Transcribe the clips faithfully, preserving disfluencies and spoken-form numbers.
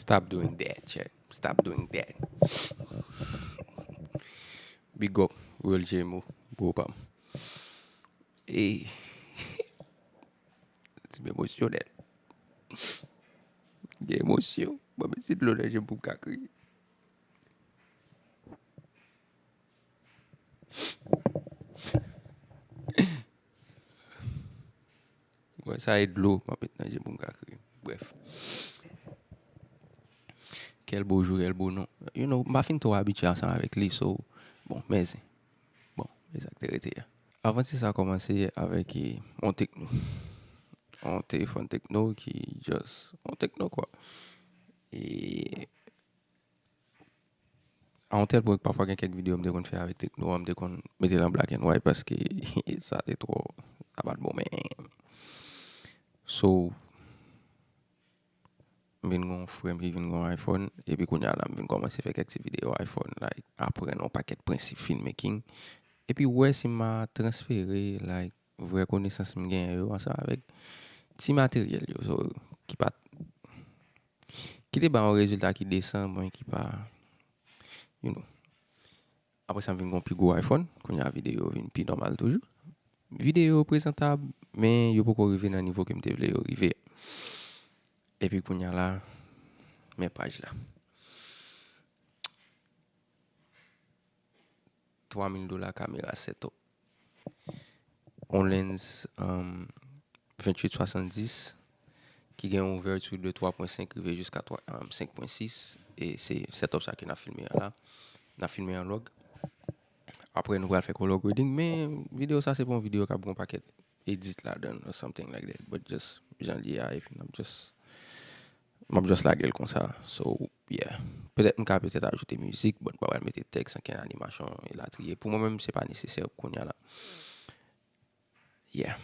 Stop doing that, check. Stop doing that. Big up, Real J Mo, bro pa m. E ti m emosyonèl. Gen emosyon. Ban m ti dlo nan je m pou m ka kriye. Bon, sa e dlo m ap met nan je m pou m ka kriye. Brèf. Quel beau jour, quel beau nom. You know, m pa fin twò abitye ansanm avèk li, so, bon, mèsi. Bon, e sa k te rete a. Avanti sa kòmanse avèk, eh, on Tecno. On telefòn Tecno ki just on Tecno, kwa. E a on tèl pwen ke pafwa gen kèk videyo m te konn fè avèk Tecno an, m te konn mete l an black and white paske sa te twò, sa pa t bon, men. So, m vin gen yon frè m ki vin gen yon iPhone, epi kounye a la, m vin kòmanse fè kèk ti videyo iPhone, like, aprann yon pakèt prensip filmmaking, epi wè si m a transfere, like, vrè konesans m genyen yo ansanm avèk ti materyèl yo, so, ki pa t, ki te ba yon rezilta ki desan, men ki pa, you know. Apre sa, m vin gen yon pi gwo iPhone, kounye a videyo vin pi nòmal toujou. Videyo prezantab, men yo poko rive nan nivo ke m te vle yo rive. Epi kounye a la, men paj la. Twa mil dola kamera setup. On lens, um, venntuit swasanndis, ki gen yon ouvèti de twa pwen senk rive jiska twa, um, senk pwen sis, e se setup sa ke n ap filme an la. N ap filme an log. Apre, nou pral fè color grading, men videyo sa se pa yon videyo k ap gen yon pakèt edit ladan l or something like that, but just jan l ye a, epi n ap just, m ap just lage l konsa. So, yeah. Petèt m ka petèt ajoute mizik, but m pa pral mete tèks, ankenn animasyon, elatriye. Pou mwen menm, se pa nesesè kounye a la. Yeah.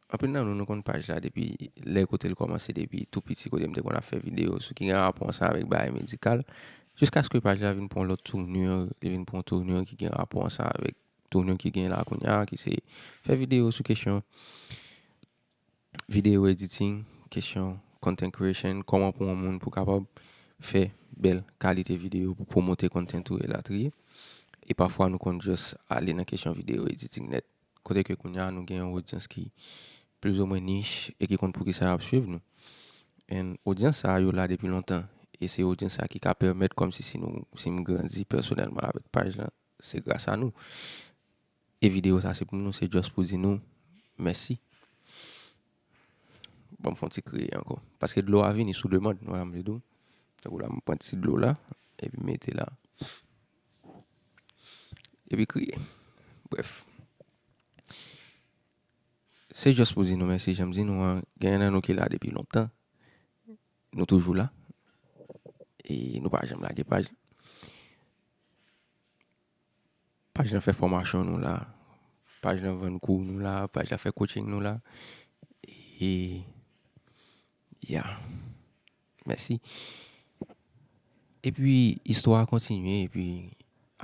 Anpil nan nou, nou konn paj la depi lè kote l kòmanse, depi tou piti, kote m te konn ap fè videyo sou ki gen rapò ansanm avèk bagay medikal, jiskaske paj la vin pran yon lòt tournure, li vin pran yon tournure ki gen rapò ansanm avèk tournure ki gen la kounye a, ki se fè videyo sou kesyon video editing, kesyon content creation, kòman pou yon moun pou kapab fè bèl kalite videyo pou pwomote content ou elatriye. E pafwa nou konn just ale nan kesyon video editing nèt. Kote ke kounye a nou gen yon odyans ki plizoumwen nich e ki konn poukisa y ap swiv nou. And odyans sa a yo la depi lontan. E se odyans sa a ki ka pèmèt kòmsi si nou, si m grandi pèsonèlman avèk paj lan, se gras a nou. E videyo sa se pou nou, se just pou di nou mèsi. Bon, m fè yon ti kriye ankò. Paske dlo a vini sou demann, nou wè m vle di w. Tankou la, m pran ti dlo la, epi mete la. Epi kriye. Brèf. Se just pou di nou mèsi, jan m di nou an, gen nan nou ki la depi lontan. Nou toujou la. E nou pa janm lage paj. Paj lan fè fòmasyon nou la. Paj lan vann kou nou la. Paj la fè coaching nou la. E, ya. Mèsi. Epi, istwa a kontinye, epi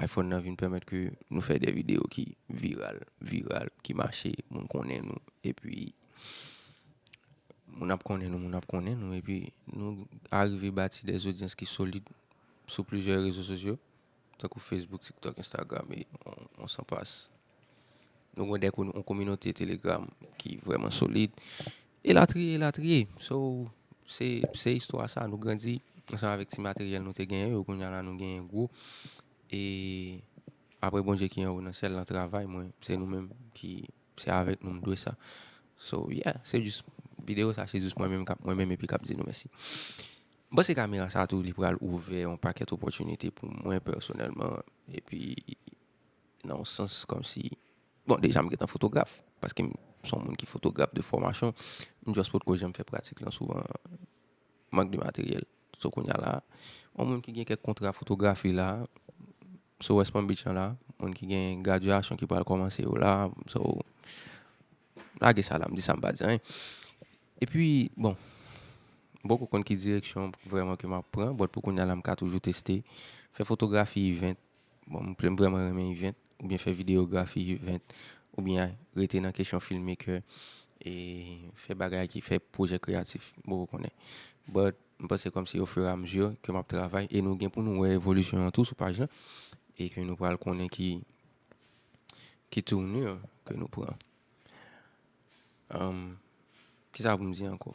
iPhone nan vin pèmèt ke nou fè de videyo ki viral, viral, ki mache, moun konnen nou. Epi, moun ap konnen nou, moun ap konnen nou. Epi, nou arive bati de odyans ki solid sou plizyè rezo sosyo, tankou Facebook, TikTok, Instagram, e on, on s'en passe. Nou gen de ko-, yon kominote Telegram ki vrèman solid. Elatriye, elatriye. So, se, se istwa sa, nou grandi ansanm avèk ti materyèl nou te genyen yo, kounye a la nou genyen gwo. E apre Bondye ki anwo nan syèl lan, travay mwen, se nou menm ki, se avèk nou m dwe sa. So, yeah, se jis, videyo sa, se jis mwen menm k ap, mwen menm epi k ap di nou mèsi. M panse kamera sa tou, li pral ouvè yon pakèt opòtinite pou mwen pèsonèlman. Epi, nan yon sans kòmsi, bon, deja m gentan fotograf, paske m se yon moun ki fotograf de fòmasyon, m just potko janm fè pratik lan souvan, mank de materyèl. So, kounye a la, yon moun ki gen kèk kontra fotografi la, sou West Palm Beach lan la, moun ki gen gradyasyon ki pral kòmanse yo la, so, lage sa la, m di sa, m pa di anyen. Epi, bon, m poko konn ki direksyon vrèman ke m ap pran, but pou kounye a la, m ka toujou teste, fè fotografi event. Bon, m, m vrèman renmen event, oubyen fè videyografi event, oubyen rete nan kesyon filmmaker. e fè bagay ki fè pwojè kreyatif, bon, ou konnen. But, m panse kòmsi ofiramezu ke m ap travay, e nou gen pou nou wè evolisyon an tou sou paj lan, e ke nou pral konnen ki, ki tournure ke nou pran. Um, kisa pou m di ankò?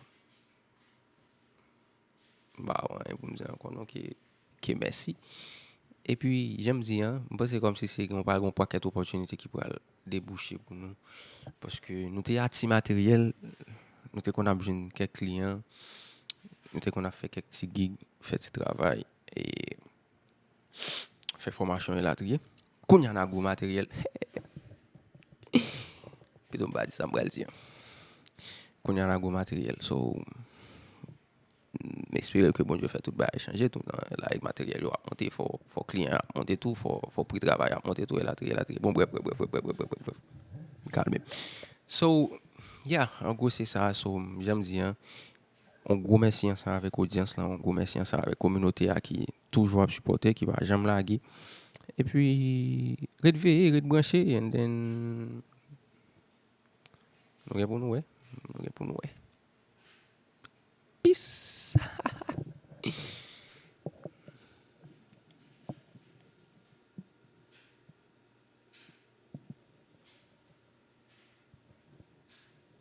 M pa wè anyen pou m di ankò non, ke, ke mèsi. Epi, jan m di an, m panse kòmsi se gen, pa gen yon pakèt opòtinite ki pral debouche pou nou. Paske nou te ati materyèl, nou te konn ap jwenn kèk kliyan, nou te konn ap fè kèk ti gig, fè ti travay, e fè fòmasyon elatriye. Kounye a n a gwo materyèl. Pito m pa di sa m pral di an. Kounye a n a gwo materyèl. So, m espere ke Bondye fè tout bagay chanje tou nan lari materyèl yo ap monte, fò, fò kliyan ap monte tou, fò, fò pri travay ap monte tou, elatriye, elatriye. Bon, brèf, brèf, brèf. M kalme. So, yeah, an gwo se sa. So, jan m di an, yon gwo mèsi ansanm avèk odyans lan, yon gwo mèsi ansanm avèk kominote a ki toujou ap sipòte, ki pa janm lage. Epi, ret veye, ret branche, and then, nou gen pou nou wè. Nou gen pou nou wè. Peace!